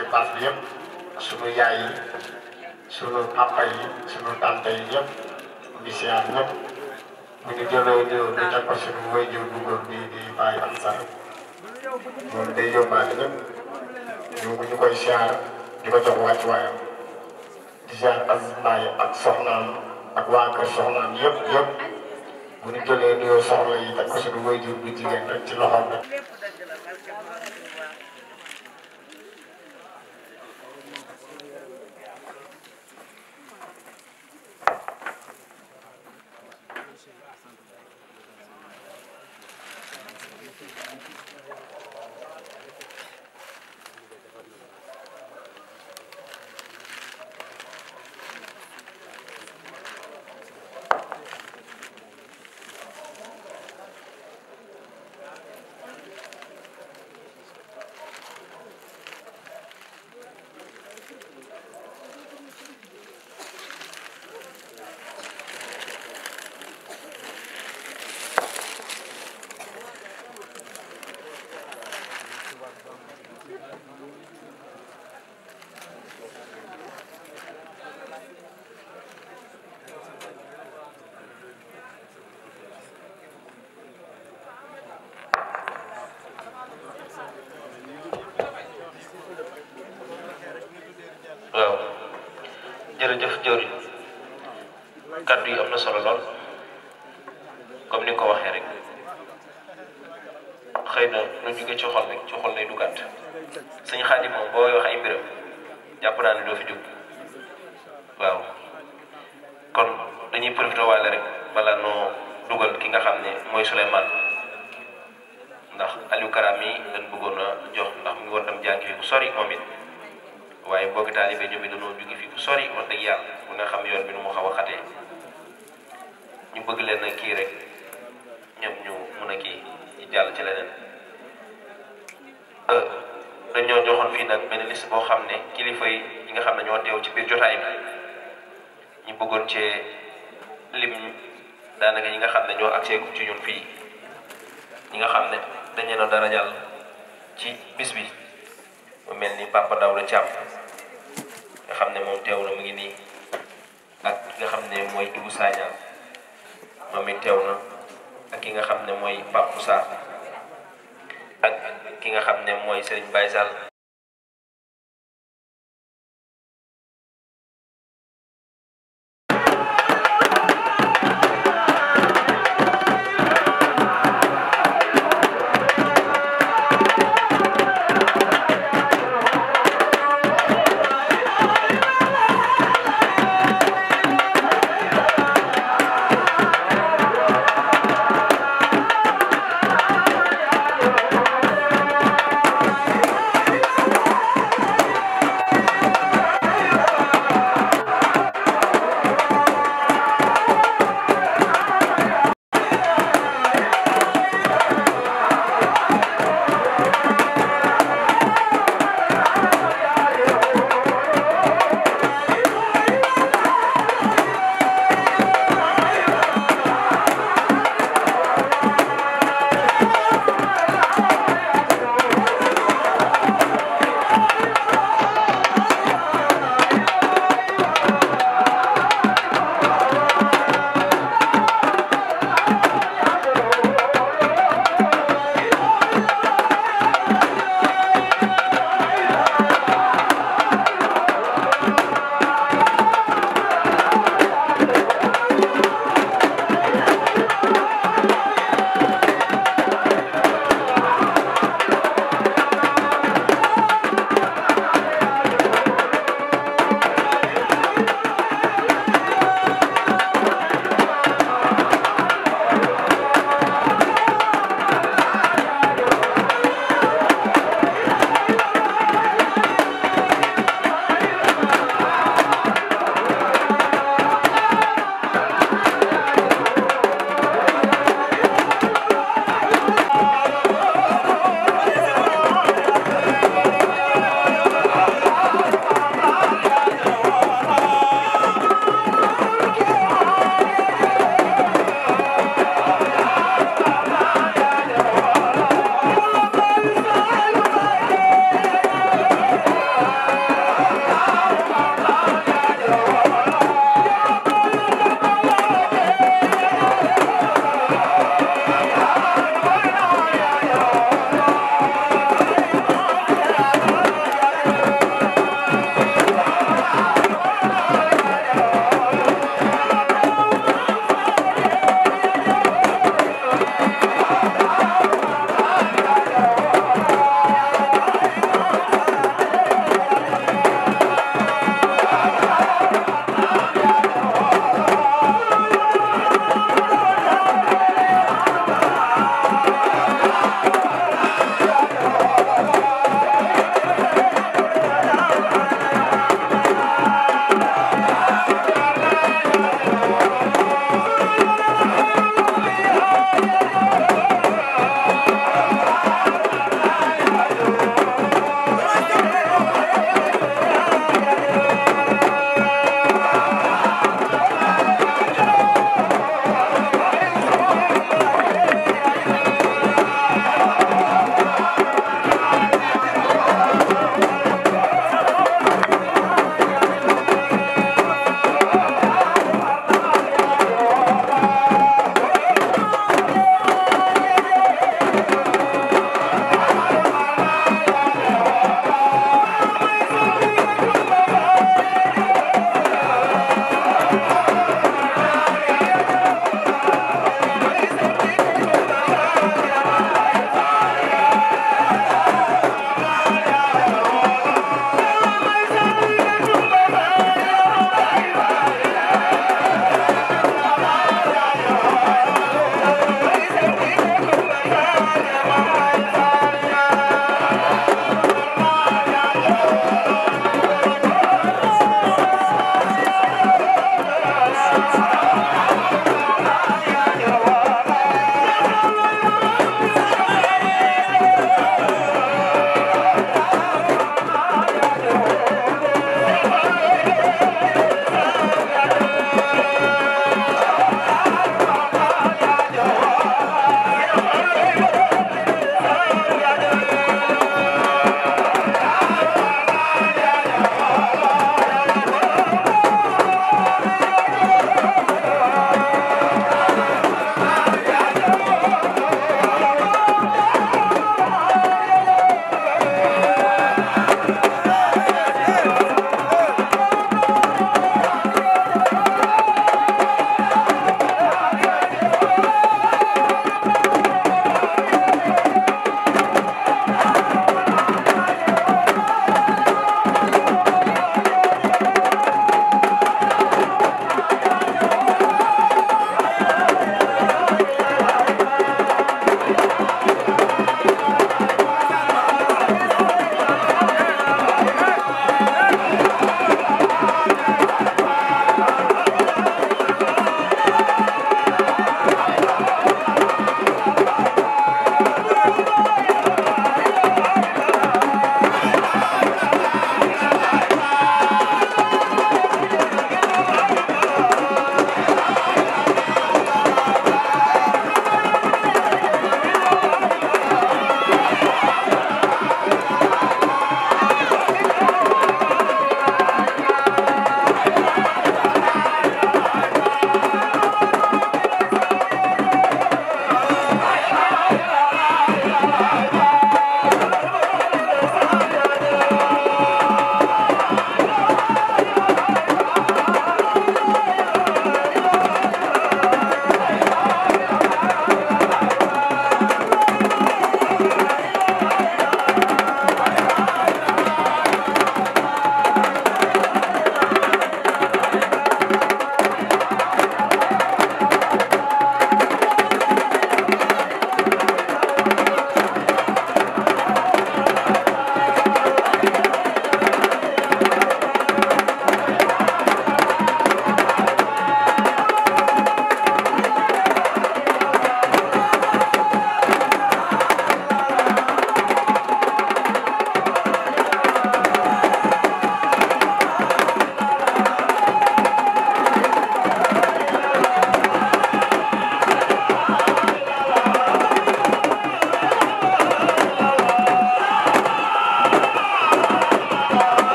ci baas bi yëpp sunu yaay yi sunu papa yi sunu tante yi yëpp di siyaar ñëpp bu ñu jëlee ñëw di teg ko sunu waajur bu góor bii di Baye Ansar moom day yóbbaale ñëpp ñu koy siyaar di ko jox wàccuwaayam di siyaar ak Baye ak soxnaam ak waa kër soxnaam yëpp bu ñu jëlee nuyoo soxla yi teg ko sunu waajur bu jigéen rek ci loxoom rek. waaw jërëjëf jëwriñ kaddu yi am na solo lool comme ni nga ko waxee rek xëy na lu jóge ci xol rek ci xol lay dugaat sëñ Xaadim moom booy wax ay mbiram jàpp naa ne doo fi jóg waaw kon dañuy profité waale rek bala noo dugal ki nga xam ne mooy Souleymane ndax Aliou Karam yi dañ bëggoon a jox ndax mu ngi war dem jàngi fi bu sori moom it waaye mbokki taalibe ñoom it dañoo jóge fi bu sori wax dëgg yàlla bu nga xam yoon bi nu mu xaw a xatee ñu bëgg leen a kii rek ñoom ñu mun a kii ñu jàll ci leneen dañoo joxoon fii nag benn liste boo xam ne kilifa yi nga xam ne ñoo teew ci biir jotaay bi ñu bëggoon cee lim daanaka ñi nga xam ne ñoo accès ci ñun fii ñi nga xam ne dañ leen a darajal ci bis bi mu mel ni Papa Daouda Thiam nga xam ne moom teew na mu ngi nii ak ki nga xam ne mooy Ibou Sagna moom it teew na ak ki nga xam ne mooy Pape Moussa ak ki nga xam ne mooy Serigne Baye Sall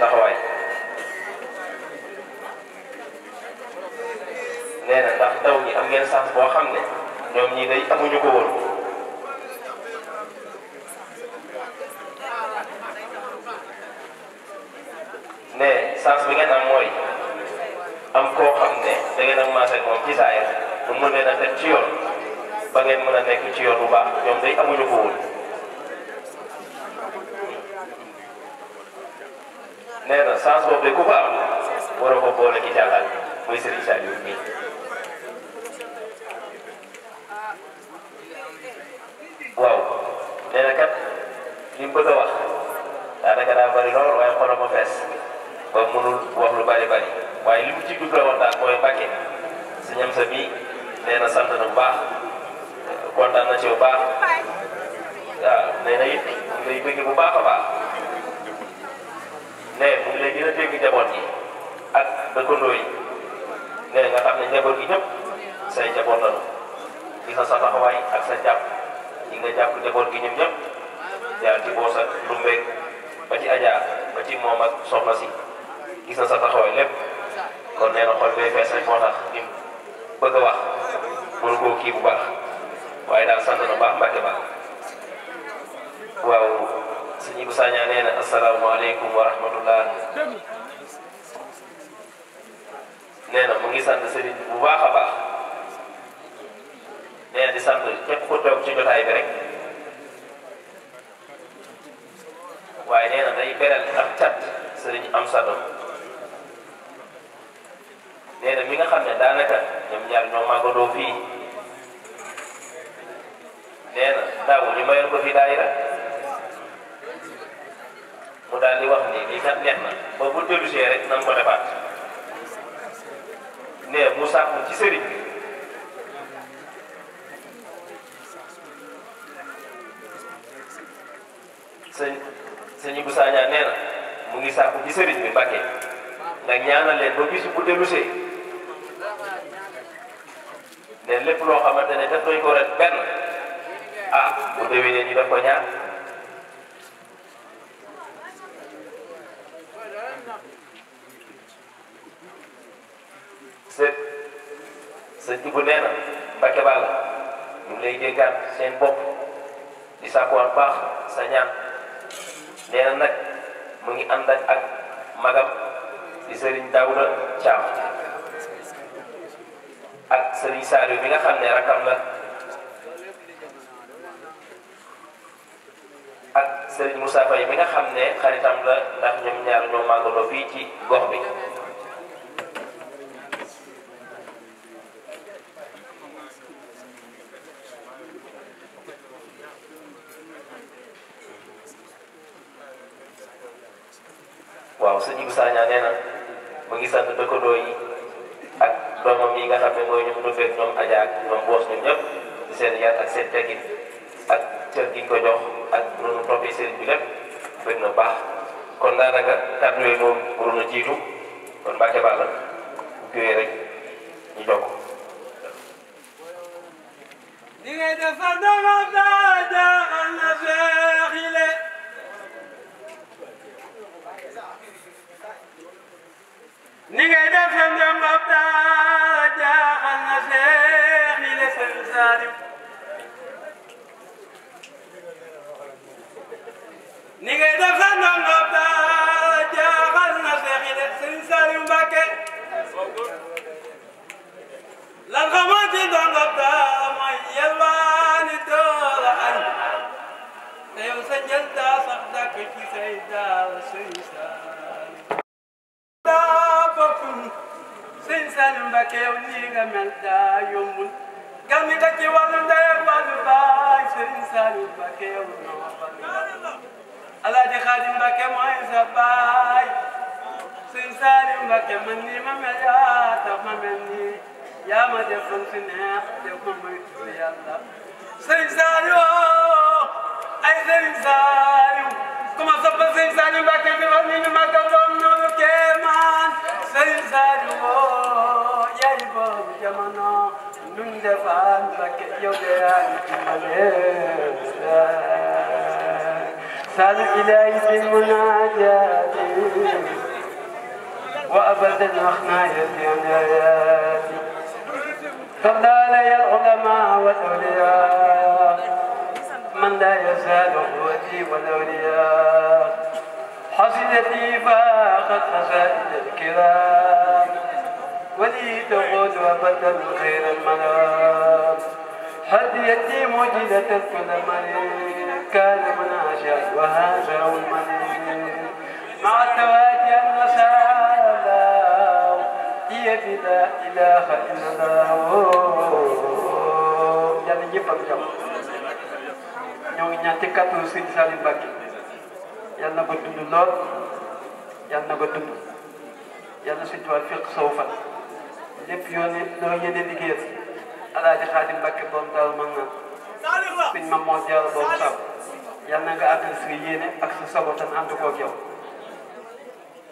taxawaay nee na ndax ndaw ñi am ngeen chance boo xam ne ñoom ñii day amuñu ko woon ne chance bi ngeen am mooy am koo xam ne da ngeen a maase ak moom ci saa mu mën leen a teg ci yoon ba ngeen mën a nekk ci yoon bu baax ñoom day amuñu ko woon nee na chance boobu de ku ko am waroo ko boole ci jàllal muy Serigne Saliou bi waaw nee na kat li mu bëgg a wax daanaka daa bari lool waaye xolam a fees ba mënul wax lu bari waaye li mu ci dugg la wax daal mooy Mbàkke si ñam sa bii nee na sant na bu baax kontaan na ci bu baax waaw nee na it mu lay bëgg bu baax a baax nee mu ngi lay gën a dégg njaboot gi ak dëkkandoo yi nee nga xam ne njaboot gi ñëpp say njaboot lañu gis na sa taxawaay ak sa jàpp yi nga jàpp njaboot gi ñun ñëpp jaar ci boos ak lumbeeg ba ci Adja ba ci moom ak soxna si gis na sa taxawaay lépp kon nee na xol bee fees rek moo tax ni bëgg a wax mënu koo kii bu baax waaye daal sant na baax Mbàkke baax waaw sëñ Ibou Sagna nee na asalaamaaleykum wa rahmatullah nee na mu ngi sant sëriñ bu baax a baax nee na di sant képp ku toog ci jotaay bi rek waaye nee na day beral ak cat sëriñ Amsado nee na mi nga xam ne daanaka ñoom ñaar ñoo màggandoo fii nee na daaw ñu mayoon ko fi daayira mu daal di wax ni lii kat neex na ba bu dellusee rek nan ko defaat nee mu sàkku ci sëriñ bi sëñ Ibou Sagna nee na mu ngi sàkku ci sëriñ bi Mbàkke nga ñaanal leen ba bisu bu dellusee ne lépp loo xamante ne def nañ ko ren benn bu déwénee ñu def ko ñaar sëñ Ibou nee na Mbàkke Balla ñu ngi lay déggaat seen bopp di sàkkuwaat baax sa ñaan nee na nag mu ngi ànd ak magam di Serigne Daouda Thiam ak Serigne Saliou bi nga xam ne rakam la ak Serigne Moussa Faye bi nga xam ne xaritam la ndax ñoom ñaar ñoo màggaloo fii ci gox bi waaw sëñ Ibou Sagna nee na mu ngi sant dëkkandoo yi ak doomam yi nga xam ne mooy ñoom Ndofène ñoom Adja ak ñoom Boos ñoom ñëpp di seen yar ak seen teggin ak cër gi ñu ko jox ak noonu toppee sëriñ bi lépp bëgg na baax kon daanaka kàddu yooyu moom waroon na jiitu kon Mbàkke Balla bu kiwee rek ñu jokk li ngay defar dama daaja am na feexile ni ngay defar dama daaja am na feexile Sëriñ Saliou ni ngay defar dama daaja am na feexile Sëriñ Saliou Mbàkke lan xamante donga daa mooy yalwaani doola añ te yow sa njël daa sax dàkk ci say daal Sëriñ Saliou daa bokkul Sëriñ Saliou Mbàkke yow nii nga mel daa yombul gar mi nga ci wàllu ndey ak wàllu baay Sëriñ Saliou Mbàkke yow noo Alaaji Xaadim Mbàkke mooy sa baay Sëriñ Saliou Mbàkke man nii ma mel yaa tax ma mel nii yaa ma defoon si neex def ma moytu yàlla Sëriñ Saliou ay Sëriñ Saliou ku ma sopp Sëriñ Saliou Mbàkke bi wax ni ñu màggal doom noonu kéemaan Sëriñ Saliou yaay boobu jamono nuñ defaan Mbàkke yow de yaa ngi dimbale Saliou ilaahi bil munaajaati وأبدا وخنايتي وناياتي صلى علي العلماء والأولياء من لا يزال قوتي والأولياء حصيلتي فاقت خسائد الكرام ولي تقود أبدا خير المنام هديتي موجدة كل من كان مناشا وهذا هو المنير مع التواجه النسالة هي بلا إله إلا الله yàlla ñëpp am jàmm ñoo ngi ñaan ci kàttu Sëñ Saliou Mbacké yàlla na ko dund lool yàlla na ko dund yàlla Sëñ Tuubaa fiq sow fan lépp yoone loo yéene liggéeyal Alaaji Xaadim Mbacké boom daal man naan Sëñ Mamoor Jaara boobu saw yàlla na nga àggal sa yéene ak sa sago tan ànd koog yow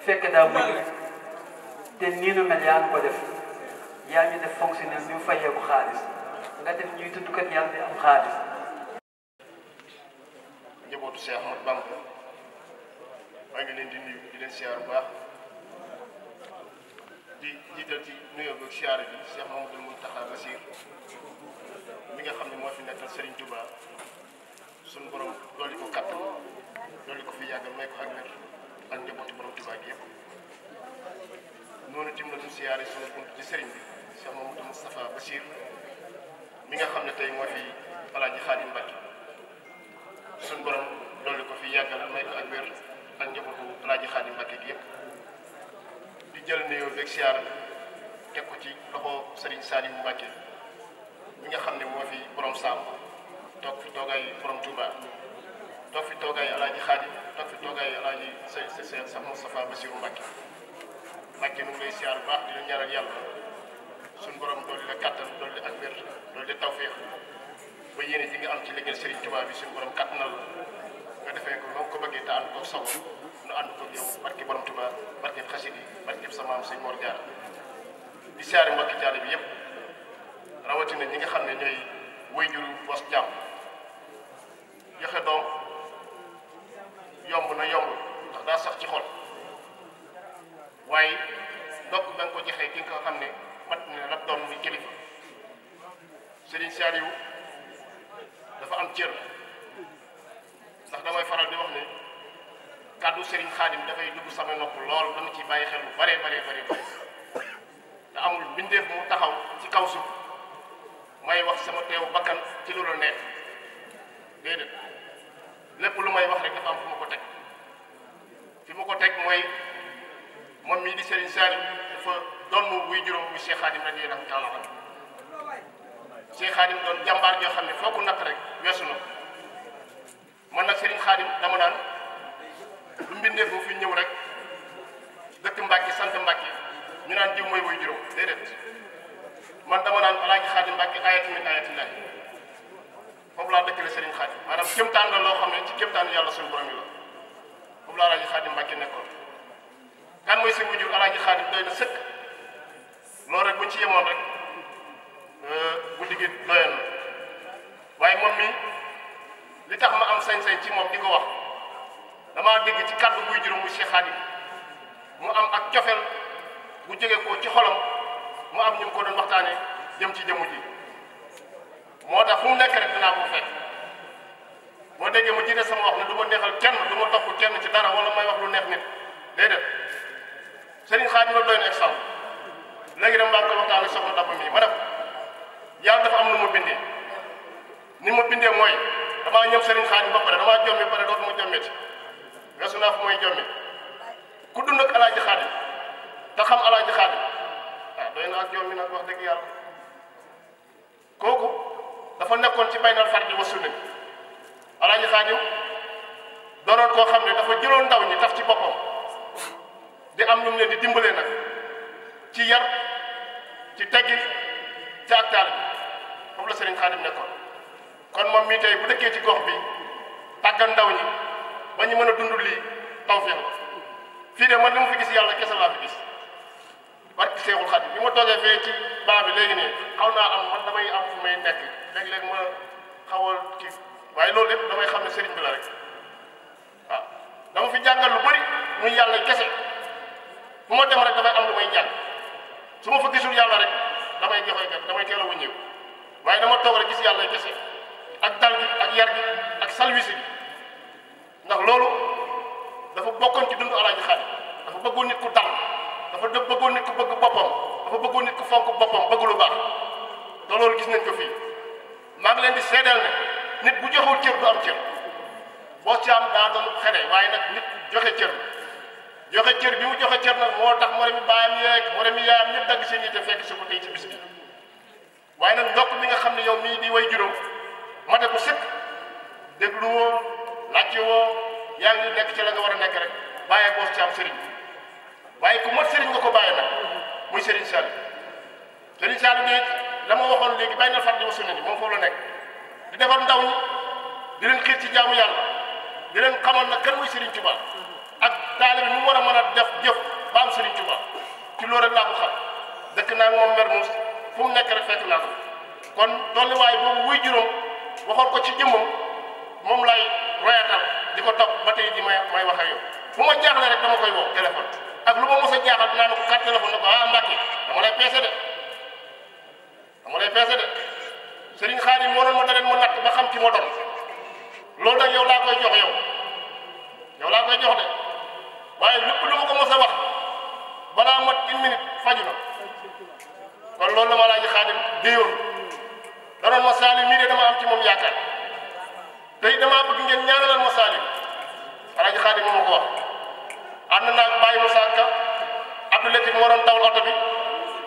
fekk daa mujj te nii nu mel yaa ngi ko def yaa ñu def fonctionnaire ñu fayee ko xaalis nga def ñuy tudd kat yàlla di am xaalis. njabootu Cheikh Ahmadou Bamba maa ngi leen di nuyu di leen siyaar bu baax di jiital ci nuyoo bi ak siyaare bi Cheikh Mamadou Mountakha Bassir mi nga xam ne moo fi nekkal Serigne Touba suñu borom dolli ko kattan dolli ko fi yàggal may ko ak wér ak njabootu borom Touba gi yëpp noonu tim la ñu siyaare suñu bunt ci Serigne bi Cheikh Mamadou Moustapha Bassir mi nga xam ne tey moo fi Alaaji Xaadim Mbacké suñu borom dolli ko fi yàggal may ko ak wér ak njabootu Alaaji Xaadim Mbacké gi yëpp di jël nuyoo beeg siyaar teg ko ci loxo Serigne Saliou Mbacké mi nga xam ne moo fi borom saam toog fi toogaay borom Touba toog fi toogaay Alaaji Xaadim toog fi toogaay Alaaji Cheikh Moustapha Bassirou Mbacké Mbacké nu ngi lay siyaar bu baax di la ñaanal yàlla suñu borom dolli la kattan dolli ak wér dolli tawfeex ba yéene ji nga am ci liggéey Serigne Touba bi suñu borom kattanal nga defee ko noo ko bëggee te ànd koog sago nu ànd koog yow barke borom Touba barke xasida yi barke sa maam Sëñ Mor Diarra di siyaare mbokki jaare bi yëpp rawatina ñi nga xam ne ñooy waajuru was jàmm joxe doom yomb na yomb ndax daa sax ci xol waaye ndokk ba nga ko joxee ki nga ko xam ne mat na la doon muy kilifa Serigne Saliou dafa am cër ndax damay faral di wax ne kàddu Serigne Khadim dafay dugg sama nopp lool dama ciy bàyyi xel lu bare te amul bindeef mu taxaw ci kaw suuf may wax sama teew bakkan ci lu la neex déedéet lépp lu may wax rek dafa am fu ma ko teg fi ma ko teg mooy moom mii di Serigne Saliou dafa doon mu wuy juróom muy Cheikh Khadim radiyallahu taala anhu Cheikh Khadim doon jàmbaar joo xam ne foo ko natt rek weesu na man nag Serigne Khadim dama naan lu mbindeef mu fi ñëw rek dëkk Mbacké sant Mbacké ñu naan diw mooy wuy juróom déedéet man dama naan Alaaji Xaadim Mbacké ayatu min ayatillahi foofu laa dëkkale Serigne Khadim maanaam kéemtaan la loo xam ne ci kéemtaan yàlla suñu borom yi la foofu la Alaaji Xaadim Mbacké nekkoon kan mooy seen wujur Alaaji Xaadim doy na sëkk loolu rek buñ ci yemoon rek guddi gi doyoon na waaye moom mi li tax ma am sañ-sañ ci moom di ko wax damaa dégg ci kàddu buy juróom muy Cheikh Khadim mu am ak cofeel bu jóge ko ci xolam mu am ñu ko doon waxtaane jëm ci jëmm ji moo tax fu mu nekk rek dinaa ko fekk boo déggee ma jiite sama wax ne du ma neexal kenn du ma topp kenn ci dara wala may wax lu neex nit déedéet Serigne Khadim la doy na exemple léegi dama maa ngi koy waxtaane soxna Daba mii ma ne ko yàlla dafa am lu ma bindee ni ma bindee mooy damaa ñëw Serigne Khadim ba pare damaa jommi pare dootuma jommeti weesu naa fu mooy jommi ku dund ak Alaaji Xaadim te xam Alaaji Xaadim ah doy na ak jommi nag wax dëgg yàlla kooku dafa nekkoon ci baynal fardi wa sunna Alaaji Xaadim doonoon koo xam ne dafa jëloon ndaw ñi taf ci boppam di am ñu leen di dimbalee nag ci yar ci teggi ci ak taal bi foofu la Serigne Khadim nekkoon kon moom mii tey bu dëkkee ci gox bi tàggat ndaw ñi ba ñu mën a dund lii tawfeex fii de man li ma fi gis yàlla kese laa fi gis barki Seexul Xaadim bi ma toogee fee ci baa bi léegi nii xaw naa am man damay am fu may nekk léeg-léeg ma xaw a kii waaye loolu lépp damay xam ne sëriñ bi la rek waaw dama fi jàngal lu bëri muy yàlla kese fu ma dem rek damay am lu may jàng su ma fa gisul yàlla rek damay joxe gerte damay teel a wëññeeku waaye dama toog rek gis yàlla kese ak dal gi ak yar gi ak salwisi bi ndax loolu dafa bokkoon ci dundu Alaaji Xaadim dafa bëggoon nit ku dal dafa bëggoon nit ku bëgg boppam dafa bëggoon nit ku fonk boppam bëgg lu baax te loolu gis nañ ko fii maa ngi leen di seedeel ne nit bu joxul cër du am cër boo ci am daa doon xere waaye nag nit joxe cër bi mu joxe cër nag moo tax moromi baayam yeeg moromi yaayam ñëpp dagg seen yitte fekk si ko tey ci bis bi waaye nag ndokk bi nga xam ne yow mii di way juróom mate ko sëkk déglu woo laajte woo yaa ngi nekk ci la nga war a nekk rek bàyyee boos ci am sëriñ waaye ku mat sëriñ nga ko bàyyee nag muy sëriñ Saliou bi la ma waxoon léegi bàyyi na far di wasu ne ni moom foofu la nekk di defar ndaw ñi di leen xiir ci jaamu yàlla di leen xamal nag kan muy sëriñ Tuubaa ak taalibe bi mu war a mën a def jëf ba am sëriñ Tuubaa ci loolu rek laa ko xam dëkk naa moom Mermoz fu mu nekk rek fekk naa ko kon dolliwaay boobu wuy juróom waxoon ko ci jëmmam moom lay royatal di ko topp ba tey ji may wax ak yow fu ma jaaxle rek dama koy woo téléphone ak lu ma mos a jaaxal dinaa ne ko kat téléphone ne ko ah Mbacke dama lay peese de Serigne Khadim moo doon ma daleen ma natt ba xam ci ma doon loolu nag yow laa koy jox yow laa koy jox de waaye lépp lu ma ko mos a wax balaa mat une minute faju na kon loolu la ma Alaaji Khadim déyoon danoon ma Saliou mii de dama am ci moom yaakaar tey damaa bëgg ngeen ñaanalal ma Saliou Alaaji Khadim moo ma ko wax ànd naag Baye Moussa Ka Abdou Latif moo doon dawal oto bi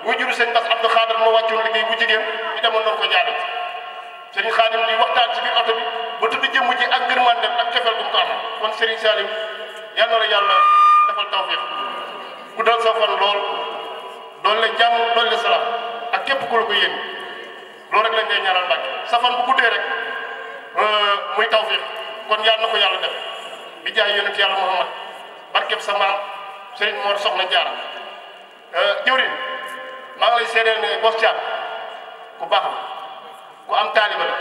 bu juru sëñ Bass Abdou Khadar moo wàccoon liggéey bu jigéen ñu demoon doon ko jaade Serigne Khadim di waxtaan ci biir oto bi ba tudd jëmm ji ak ngërmande ak cofeel bu mu ko am kon Serigne Saliou yal na la yàlla defal tawfiq guddal sa fan lool doon la jàmm doon la salaam ak képp ku la ko yéen loolu rek lañ lay ñaanal Mbàkke sa fan bu guddee rek muy tawfiq kon yal na ko yàlla def bi jaay yonent yàlla Muhammad barkeb sa maam Serigne Mor Soxna Jaara jëwriñ maa ngi lay seedeel ne Boss Thiam ku baax la ku am taaliba la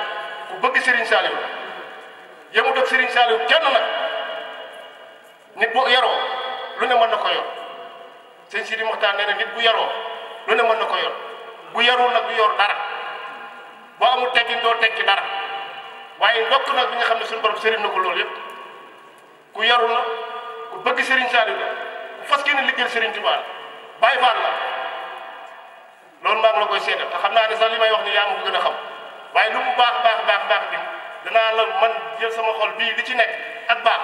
ku bëgg Serigne Saliou la yemut ak Serigne Saliou kenn nag nit bu yaroo lu ne mën na ko yor sëñ Sidi Moxtaar nee na nit bu yaroo lu ne mën na ko yor bu yarul nag du yor dara boo amul teggin doo tekki dara waaye ndokk nag bi nga xam ne suñu borom Serigne na ko loolu yëpp ku yarul la ku bëgg Serigne Saliou la ku fas yéene liggéeyal Serigne Touba Baye Fall la loolu maa ngi la koy seedal te xam naa ne sax li may wax ni yaa ma ko gën a xam waaye lu mu baax bi danaa la man jël sama xol bii li ci nekk ak baax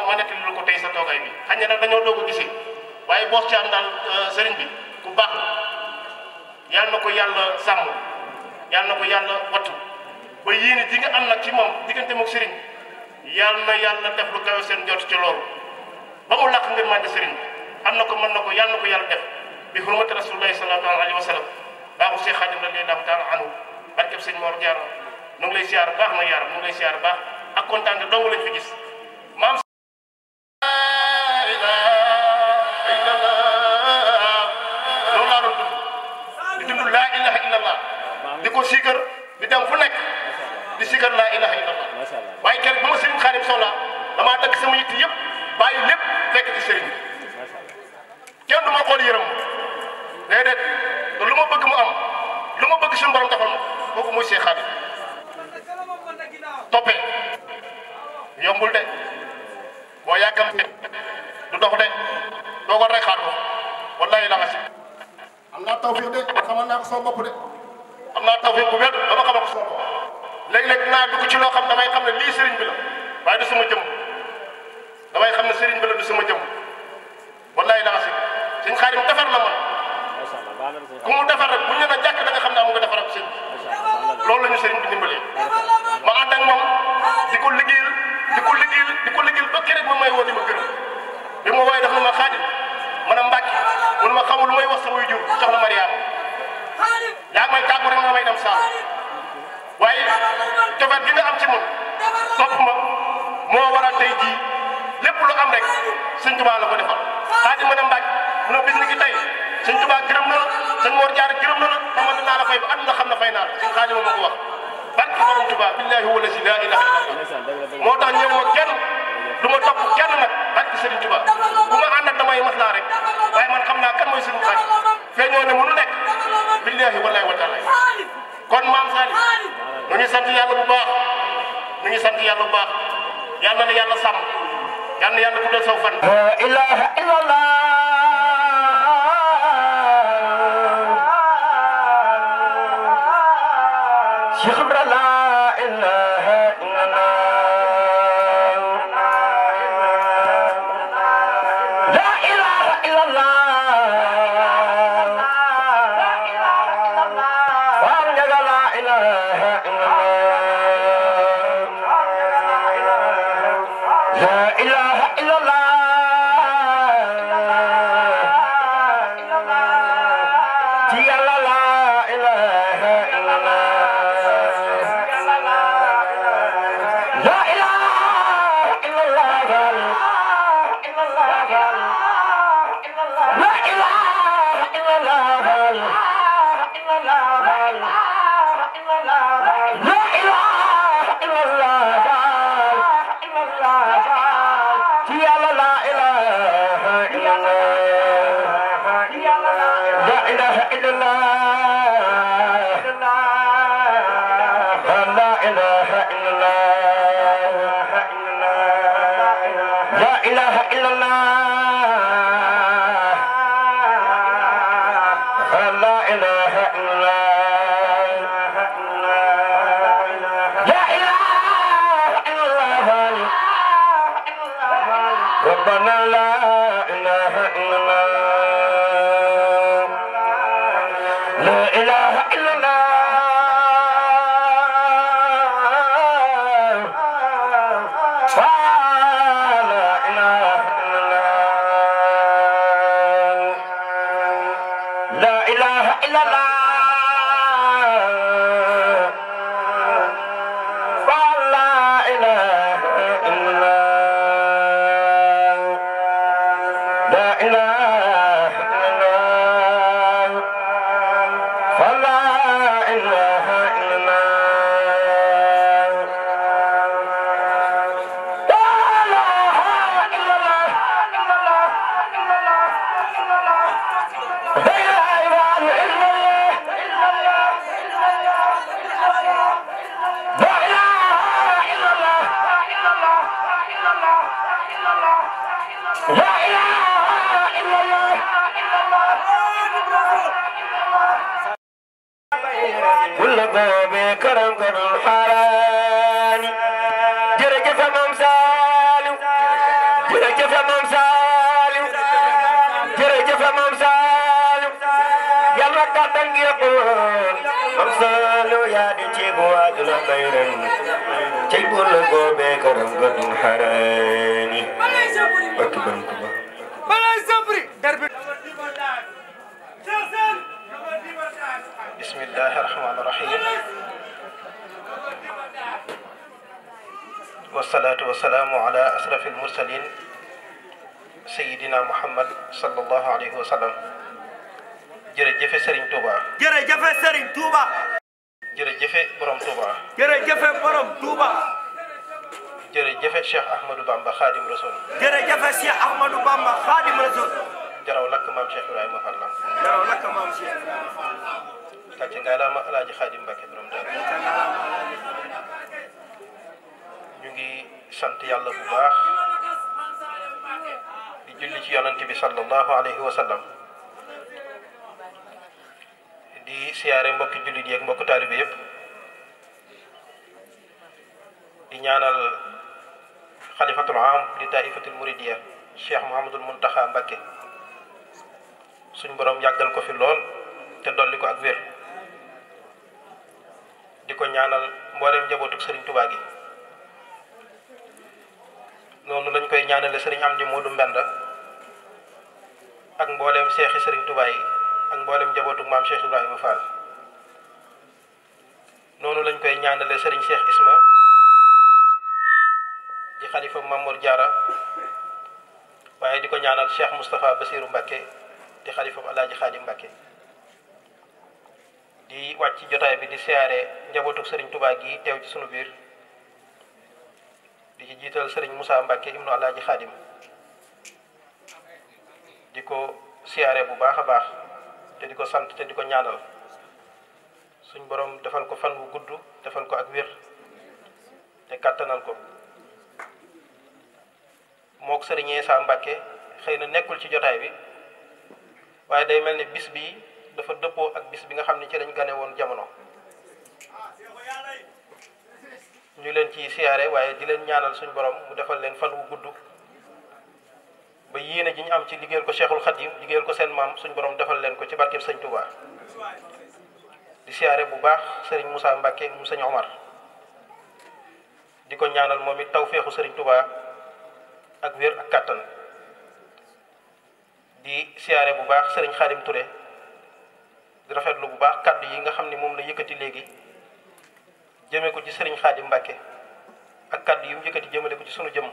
ma nekk lu ko tey sa toogaay bi xañ na nag dañoo doog a gisee waaye Boss Thiam daal sëriñ bi ku baax la yal na ko yàlla sàmm yal na ko yàlla wattu ba yéene ji nga am nag ci moom diggante moog sëriñ yal na yàlla def lu kawe seen jot ci loolu ba mu làq ngir màndi sëriñ bi am na ko mën na ko yal na ko yàlla def bi hurmati rasulillahi sallallahu alayhi wa sallam baaxu Cheikh Khadim radiyallahu taala anhu barkeb sëñ Mor Diarra nu ngi lay siyaar baax na yaram nu ngi lay siyaar baax ak kontaan te dong lañ fi gis maam loolu laa doon dund di dund laa ilaha illallah di ko sikar di dem fu nekk di sikar laa ilaha illallah waaye keroog ba ma sëriñ Khadim soxla damaa dagg sama yitt yëpp bàyyi lépp fekk ci sëriñ kenn du ma xool yërëm déedéet te lu ma bëgg mu am lu ma bëgg suñu borom defal ma kooku muy Cheikh Khadim toppee yombul de boo yàggam du dox de doo ko rek xaar ko wallahi la nga si am naa tawfiq de xamal naa ko sama bopp de am naa tawfiq bu wér dama xamal ko sama bopp léeg-léeg dinaa dugg ci loo xam damay xam ne lii sëriñ bi la waaye du sama jëm damay xam ne sëriñ bi la du sama jëm wallahi la nga si sëñ Khadim defar na man ku mu defar rek bu ñu nee jàkk da nga xam ne am nga defar ak sëñ loolu la ñu sëriñ bi dimbalee ma ànd ak moom di ko liggéeyal ba keroog ma may woo di ma gërëm bi ma woowee def na ma Khadim man a Mbàkke mun ma xamul lu may wax sa wuy jur soxna Mariama yaa ngi may tàggu rek nga may dem saal waaye cofeet gi nga am ci moom topp ma moo waral tey jii lépp lu am rek sëñ Tuubaa la ko defal Khadim man a Mbàkke mu ne bis ni ki tey sëñ Tuubaa gërëm na la sëñ Mor Diarra gërëm na la xamal dinaa la fay ba àdduna xam na fay naa la sëñ Khadim ma ko wax barke borom Tuubaa billahi wala si laa ilaha illallah moo tax ñëw ma kenn du ma topp kenn nag barke Sëriñ Tuubaa billaahi wallaahi wa taala kon maam Saliou nu ngi sant yàlla bu baax nu ngi sant yàlla bu baax yal na yàlla sàmm yal na yàlla guddal saw fan. la ilaha illallah Cheikh Ibra la ilaha illallah la ilaha illallah Baam Njaga la ilaha illallah la ilaha illallah ci Yàlla la ilaha illallah la ilaha illallah la ilaha illallah la ilaha illallah ci Yàlla la ilaha illallah la ilaha illallah la ilaha illallah la ilaha illallah la ilaha illallah ربنا لا إله إلا الله لا إله إلا الله لا إله إلا الله لا إله إلا الله bismillahi rahmani rahim wassalatu wassalamu ala asrafil mursalin sayyidina Muhammad sallallahu alayhi wa sallam jërëjëfe Serigne Touba jërëjëfe Serigne Touba jërëjëfe borom Touba jërëjëfe borom Touba jërëjëfe Cheikh Ahmadou Bamba Khadim Rasoul jërëjëfe Cheikh Ahmadou Bamba Khadim Rasoul jaraw lakk maam Cheikh Ibrahima Fall jaraw lakk maam Cheikh kàcce ngalaama Alaaji Khadim Mbacké borom daal ñu ngi sant yàlla bu baax di julli ci yonent bi sallallahu alayhi wa sallam di siyaare mbokki jullit yi ak mbokki taalibe yëpp di ñaanal xalifatul am di taifatul muridiya Cheikh Mouhamadul Muntaxa Mbacké suñ borom yàggal ko fi lool te dolli ko ak wér di ko ñaanal mboolem njabootuk Serigne Touba gi noonu lañ koy ñaanale Serigne Amdi Modou Mbenda ak mboolem seexi Serigne Touba yi ak mboolem njabootuk maam Cheikh Ibrahima Fall noonu lañ koy ñaanale Serigne Cheikh Isma di xalifa Mamour Diarra waaye di ko ñaanal Cheikh Moustapha Bassirou Mbacké di xalifa Alaaji Khadim Mbacké di wàcc jotaay bi di siyaare njabootuk Serigne Touba gi teew ci sunu biir di ci jiital Serigne Moussa Mbacké ibnu Alaaji Khadim di ko siyaare bu baax a baax te di ko sant te di ko ñaanal suñ borom defal ko fan wu gudd defal ko ak wér te kàttanal ko mook sëriñ Issa Mbàkke xëy na nekkul ci jotaay bi waaye day mel ni bis bi dafa dëppoo ak bis bi nga xam ne ci lañ gane woon jamono ñu leen ci siyaare waaye di leen ñaanal suñ borom mu defal leen fan wu gudd ba yéene ji ñu am ci liggéeyal ko Cheikhul Khadim liggéeyal ko seen maam suñ borom defal leen ko ci barkeb sëñ Touba di siyaare bu baax sëriñ Moussa Mbacke mu sëñ Omar di ko ñaanal moom it tawféexu sëriñ Touba ak wér ak kàttan di siyaare bu baax sëriñ Khadim Touré di rafetlu bu baax kàddu yi nga xam ne moom la yëkkati léegi jëmee ko ci sëriñ Khadim Mbacke ak kàddu yi mu yëkkati jëmale ko ci sunu jëm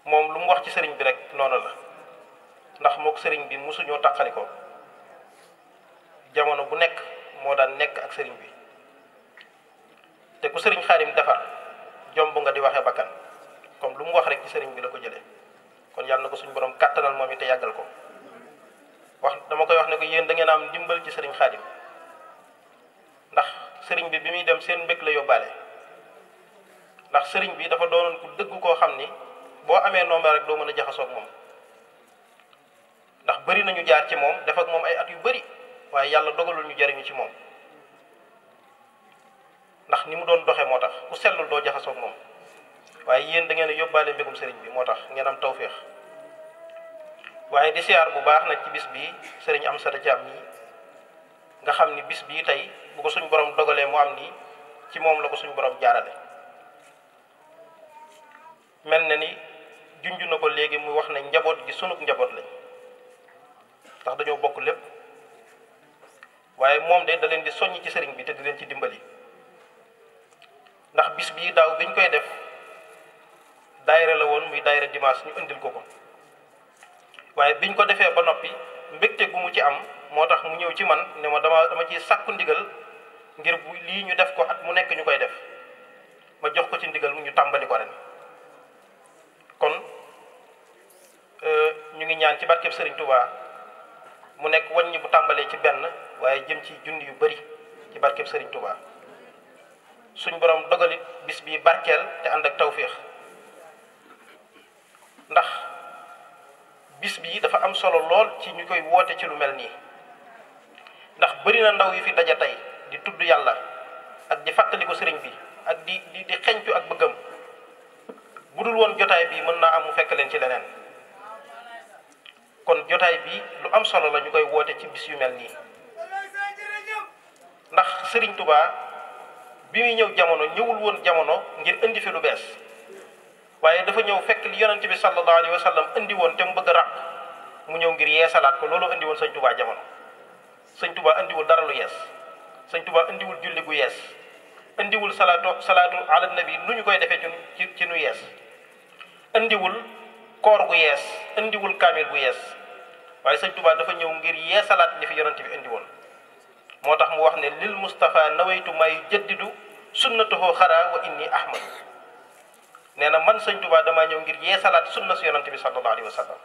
moom lu mu wax ci sëriñ bi rek noonu la ndax mook sëriñ bi mosuñoo tàqali ko jamono bu nekk moo daan nekk ak sëriñ bi te ku sëriñ Xaadim defar jomb nga di waxee bakkan comme lu mu wax rek ci sëriñ bi la ko jëlee kon yàlla na ko suñu borom kàttanal moom it te yàggal ko dama koy wax ne ko yéen da ngeen am ndimbal ci sëriñ Xaadim ndax sëriñ bi muy dem seen mbég la yóbbaale ndax sëriñ bi dafa doonoon ku dëgg koo xam ni boo amee nomba rek doo mën a jaxasoo ak moom ndax bëri nañu jaar ci moom def ak moom ay at yu bëri waaye yàlla dogalul ñu jariñu ci moom ndax ni mu doon doxee moo tax ku sellul doo jaxasoo ak moom waaye yéen da ngeen a yóbbaale mbégum sëriñ bi moo tax ngeen am tawféex waaye di siyaar bu baax nag ci bis bii sëriñ Amsata Thiam nii nga xam ni bis bii tey bu ko suñ borom dogalee mu am nii ci moom la ko suñ borom jaarale mel na ni junj na ko léegi muy wax ne njaboot gi sunug njaboot lañ ndax dañoo bokk lépp waaye moom de da leen di soññ ci sëriñ bi te di leen ci dimbali ndax bis bii daaw biñ koy def daayira la woon muy daayira dimanche ñu indil ko waaye biñ ko defee ba noppi mbégte gu mu ci am moo tax mu ñëw ci man ne ma dama ci sàkku ndigal ngir bu lii ñu def ko at mu nekk ñu koy def ma jox ko ci ndigal mu ñu tàmbali ko ren kon ñu ngi ñaan ci barkeb Serigne Touba mu nekk wàññi bu tàmbalee ci benn waaye jëm ci junni yu bari ci barkeb Serigne Touba suñ borom dogalit bis bi barkeel te ànd ak tawféex ndax bis bi dafa am solo lool ci ñu koy woote ci lu mel nii ndax bari na ndaw yi fi daja tey di tudd yàlla ak di fàttali ko sëriñ bi ak di xeñtu ak bëggam bu dul woon jotaay bi mën naa am mu fekk leen ci leneen kon jotaay bi lu am solo la ñu koy woote ci bis yu mel nii ndax sëriñ Touba bi muy ñëw jamono ñëwul woon jamono ngir indi fi lu bees waaye dafa ñëw fekk li yonent bi sallallahu alayhi wa sallam indi woon te mu bëgg a ràq mu ñëw ngir yeesalaat ko loolu indi woon sëñ Touba jamono sëñ Touba indiwul dara lu yees sëñ Touba indiwul julli gu yees indiwul salaatu ala nabi nu ñu koy defee ci nu yees indiwul koor gu yees indiwul kaamil bu yees waaye sëñ Touba dafa ñëw ngir yeesalaat li fi yonent bi indi woon moo tax mu wax ne lil Mustafa nawaytu may jaddidu sunnatuhu xara wa inni ahmad nee na man sëñ Touba damaa ñëw ngir yeesalaat sunna si yonent bi sallallahu alayhi wa sallam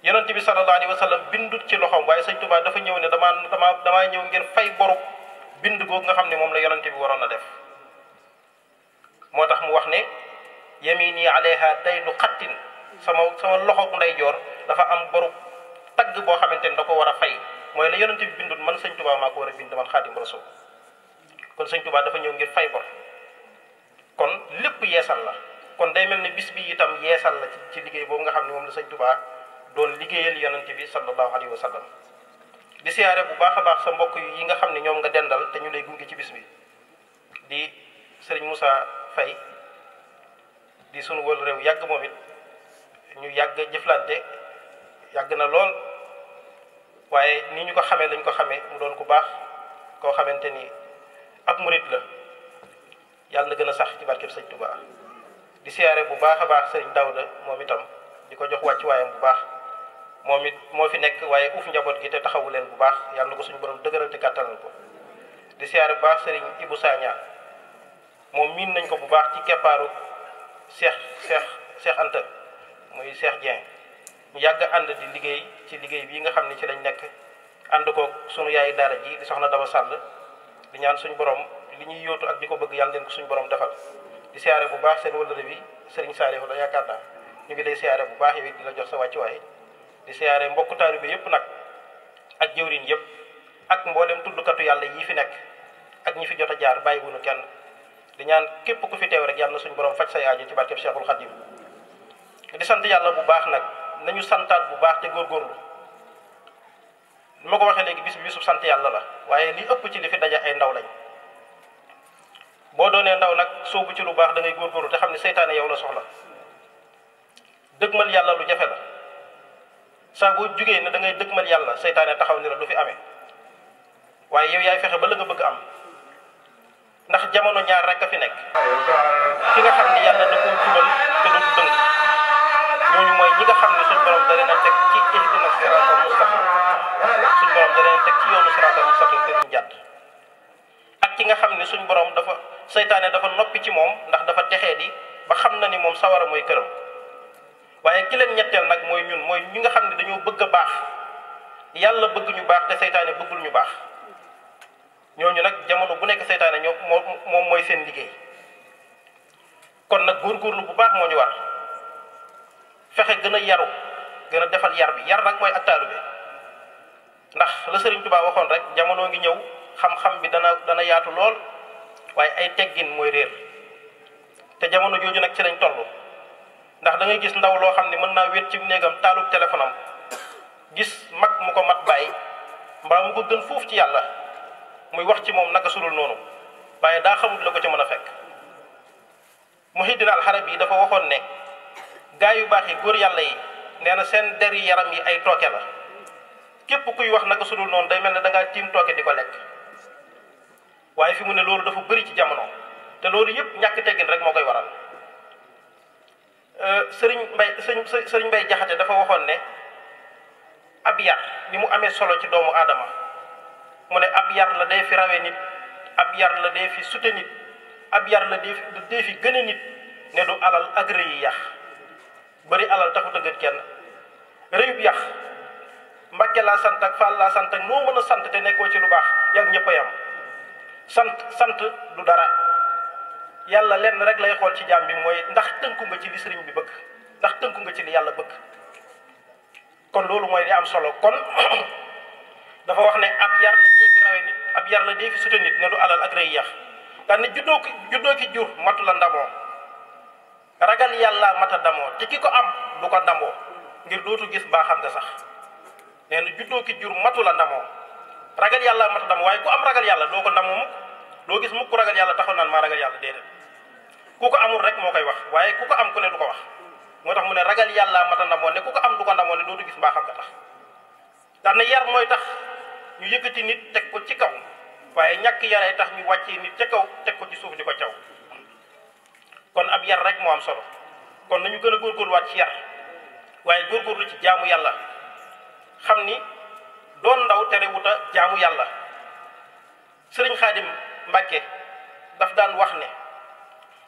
yonent bi sallallahu alayhi wa sallam bindut ci loxoom waaye sëñ Touba dafa ñëw ne damaa ñëw ngir fay boru bind googu nga xam ne moom la yonent bi waroon a def moo tax mu wax ne yamini alayha daynu xattin sama loxo ndeyjoor dafa am boru tagg boo xamante ni da ko war a fay mooy la yonent bi bindut man sëñ Touba maa ko war a bind man Xaadim Rasul kon sëñ Touba dafa ñëw ngir fay bor kon lépp yeesal la kon day mel ni bis bi itam yeesal la ci liggéey boobu nga xam ne moom la sëñ Touba doon liggéeyal yonent bi sallallahu alayhi wa sallam di siyaare bu baax a baax sa mbokk yi nga xam ne ñoom nga dendal te ñu lay gunge ci bis bi di sëriñ Moussa Faye di sunu wël réew yàgg moom it ñu yàgg jëflante yàgg na lool waaye ni ñu ko xamee lañ ko xamee mu doon ku baax koo xamante ni ab murit la yàlla na gën a sax ci barkeb sëñ Touba di siyaare bu baax a baax sëriñ Daouda moom itam di ko jox wàccuwaayam bu baax moom it moo fi nekk waaye uuf njaboot gi te taxawu leen bu baax yàlla na ko suñu borom dëgëral te kàttanal ko di siyaare bu baax sëriñ Ibou Sagna moom miin nañ ko bu baax ci keppaaru Cheikh Anta muy Cheikh Dieng ñu yàgg ànd di liggéey ci liggéey bii nga xam ne ci lañ nekk ànd koog sunu yaay daara ji di soxna Daba Sall di ñaan suñu borom li ñuy yóotu ak di ko bëgg yàlla leen ko suñu borom defal di siyaare bu baax seen wëllëre bi Serigne Saliou la yaakaar naa ñu ngi lay siyaare bu baax yow it di la jox sa wàccuwaay di siyaare mbokku taalibe yëpp nag ak jëwriñ yëpp ak mboolem tuddkatu yàlla yii fi nekk ak ñi fi jot a jaar bàyyi wuñu kenn di ñaan képp ku fi teew rek yàlla na suñu borom faj say aajo ci barkeb Cheikhul Khadim di sant yàlla bu baax nag nañu santaat bu baax te góorgóorlu ni ma ko waxee léegi bis bi bisu sant yàlla la waaye li ëpp ci li fi daja ay ndaw lañ boo doonee ndaw nag soobu ci lu baax da ngay góorgóorlu te xam ne seytaane yow la soxla dëgmal yàlla lu jafe la saa boo jugee ne da ngay dëgmal yàlla seytaane taxaw ni la du fi amee waaye yow yaay fexe ba la nga bëgg am ndax jamono ñaar rek a fi nekk ki nga xam ne yàlla da koo jubal te dootu dëng ñooñu mooy ñi nga xam ne suñ borom da leen a teg ci ihdina siraatal mustaqim suñ borom da leen a teg ci yoonu siraatal mustaqim te duñ jàdd ak ki nga xam ne suñ borom dafa seytaane dafa noppi ci moom ndax dafa texee di ba xam na ni moom sawara mooy këram waaye ki leen ñetteel nag mooy ñun mooy ñi nga xam ne dañoo bëgg a baax yàlla bëgg ñu baax te seytaane bëggul ñu baax ñooñu nag jamono bu nekk seytaane moom mooy seen liggéey kon nag góorgóorlu bu baax moo ñu war fexe gën a yaru gën a defal yar bi yar nag mooy ak taalibe ndax la Sëriñ Tuubaa waxoon rek jamono ngi ñëw xam-xam bi dana yaatu lool waaye ay teggin mooy réer te jamono jooju nag ci lañ toll ndax da ngay gis ndaw loo xam ne mën naa wét ci néegam taalub téléphone am gis mag mu ko mat bàyyi mbaa mu ko gën foofu ci yàlla muy wax ci moom naka sulul noonu waaye daa xamut la ko ca mën a fekk Muhiddin al-Arabi dafa waxoon ne gaa yu baax yi góor yàlla yi nee na seen der yi yaram yi ay tooke la képp kuy wax naka sulul noonu day mel ne da ngaa tiim tooke di ko lekk waaye fi mu ne loolu dafa bëri ci jamono te loolu yëpp ñàkk teggin rek moo koy waral sëriñ Mbay Jaxate dafa waxoon ne ab yar ni mu amee solo ci doomu aadama mu ne ab yar la day fi rawe nit ab yar la day fi sute nit ab yar la day fi gëne nit ne du alal ak rëy yi yax bëri alal taxut a gën kenn rëyub yax Mbàkke laa sant ak Fall laa sant ak noo mën a sant te nekkoo ci lu baax yàgg ñëpp a yam sant du dara yàlla lenn rek lay xool ci jaam bi mooy ndax tënku nga ci li sëriñ bi bëgg ndax tënku nga ci li yàlla bëgg kon loolu mooy li am solo kon dafa wax ne ab yar la dee fi rawe nit ab yar la dee fi sute nit ne du alal ak rëy yax daan ne juddoo ki jur matu la ndamoo ragal yàlla mata damoo te ki ko am du ko ndamoo ngir dootu gis baaxam nga sax nee na juddoo ki jur matu la ndamoo ragal yàlla mata damoo waaye ku am ragal yàlla doo ko ndamoo mukk doo gis mukk ragal yàlla taxaw naan maa ragal yàlla déedéet ku ko amul rek moo koy wax waaye ku ko am ku ne du ko wax moo tax mu ne ragal yàlla mata ndamoo ne ku ko am du ko ndamoo ne dootu gis baaxam nga tax daan na yar mooy tax ñu yëkkati nit teg ko ci kaw waaye ñàkk yaree tax ñu wàccee nit ca kaw teg ko ci suuf di ko caw kon ab yar rek moo am solo kon nañu gën a góorgóorluwaat ci yar waaye góorgóorlu ci jaamu yàlla xam ni doon ndaw tere wuta jaamu yàlla sëriñ Xaadim Mbàkke daf daan wax ne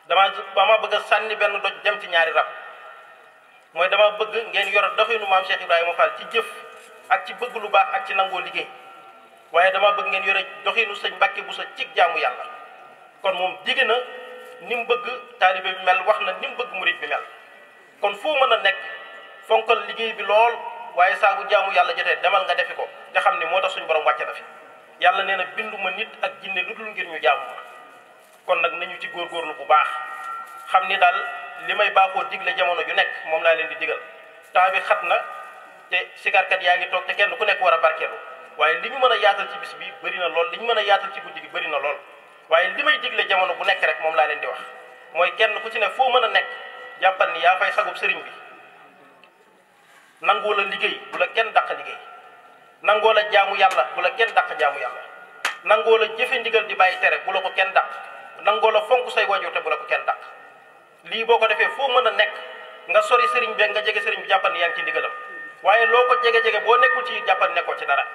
dama bëgg a sànni benn doj dem ci ñaari rab mooy dama bëgg ngeen yor doxinu maam Cheikh Ibrahima Fall ci jëf ak ci bëgg lu baax ak ci nangoo liggéey waaye dama bëgg ngeen yore doxinu sëñ Mbàkke bu sa cig jaamu yàlla kon moom digg na ni mu bëgg taalibe bi mel wax na ni mu bëgg murit bi mel kon foo mën a nekk fonkal liggéey bi lool waaye saa bu jaamu yàlla jotee demal nga defi ko te xam ni moo tax suñu borom wàcce na fi yàlla nee na binduma nit ak jinne lu dul ngir ñu jaamu ma kon nag nañu ci góorgóorlu bu baax xam ni daal li may baaxoo digle jamono ju nekk moom laa leen di digal temps bi xat na te sikarkat yaa ngi toog te kenn ku nekk war a barkeelu waaye li ñu mën a yaatal ci bis bi bëri na lool li ñu mën a yaatal ci guddi gi bëri na lool waaye li may digle jamono bu nekk rek moom laa leen di wax mooy kenn ku ci ne foo mën a nekk jàppal ni yaa fay sagub sëriñ bi nangoo la liggéey bu la kenn dàq liggéey nangoo la jaamu yàlla bu la kenn dàq jaamu yàlla nangoo la jëfe ndigal di bàyyi tere bu la ko kenn dàq nangoo la fonk say wajur te bu la ko kenn dàq lii boo ko defee foo mën a nekk nga sori sëriñ bi nga jege sëriñ bi jàppal ni yaa ngi ci ndigalam waaye loo ko jege-jege boo nekkul ci jàppal nekkoo ci dara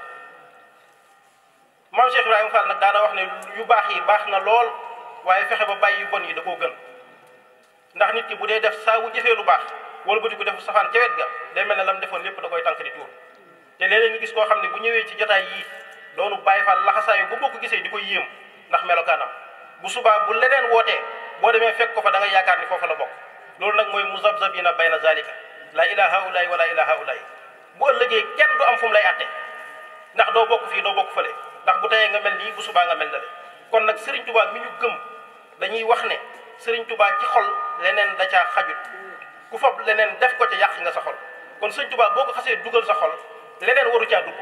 maam Cheikh Ibrahima Fall nag daana wax ne yu baax yi baax na lool waaye fexe ba bàyyi yu bon yi da koo gën ndax nit ki bu dee def saa wu jëfee lu baax wala bu di ko defu safaan ca wet ga day mel ne lam defoon lépp da koy tànk di tuur te léeg-léeg nga gis koo xam ne bu ñëwee ci jotaay yii doonu bàyyi fa laxasaayu bu boo ko gisee di ko yéem ndax melokaanam bu subaa bu leneen wootee boo demee fekk ko fa da nga yaakaar ni foofa la bokk loolu nag mooy muzabzabina bayna zalika la ilaha ulaay wala ilaha ulaay bu ëllëgee kenn du am fu mu lay atte ndax doo bokk fii doo bokk fële ndax bu teyee nga mel nii bu subaa nga mel nale kon nag Serigne Touba mi ñu gëm dañuy wax ne Serigne Touba ci xol leneen da caa xajut ku fab leneen def ko ca yàq nga sa xol kon Serigne Touba boo ko xasee dugal sa xol leneen waru caa dugg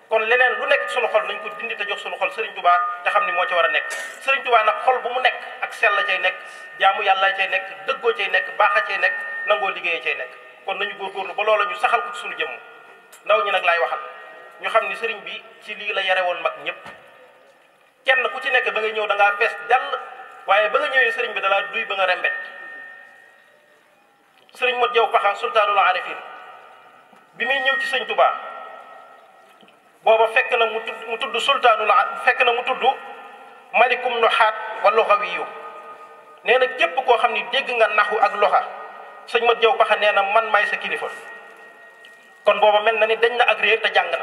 kon leneen lu nekk sunu xol nañ ko dindi te jox sunu xol Serigne Touba te xam ni moo ci war a nekk Serigne Touba nag xol bu mu nekk ak sell la cay nekk jaamu yàlla cay nekk dëggoo cay nekk baaxa cay nekk nangoo liggéeyee cay nekk kon nañu góorgóorlu ba loola ñu saxal ko ci sunu jëmm ndaw ñi nag laay waxal ñu xam ni Serigne bi ci lii la yare woon mag ñëpp kenn ku ci nekk ba nga ñëw da ngaa fees dell waaye ba nga ñëwee Serigne bi dalaa duy ba nga rembet Serigne Modou Diaw Paxa sultaanul arifin bi muy ñëw ci Serigne Touba booba fekk na mu tudd sultaanul fekk na mu tudd malikum nu xaat wa luxawiyu nee na képp koo xam ni dégg nga naxu ak loxa sëñ Modou Diaw Paxa nee na man maay sa kilifa kon booba mel na ni dañ na ak réer te jàng na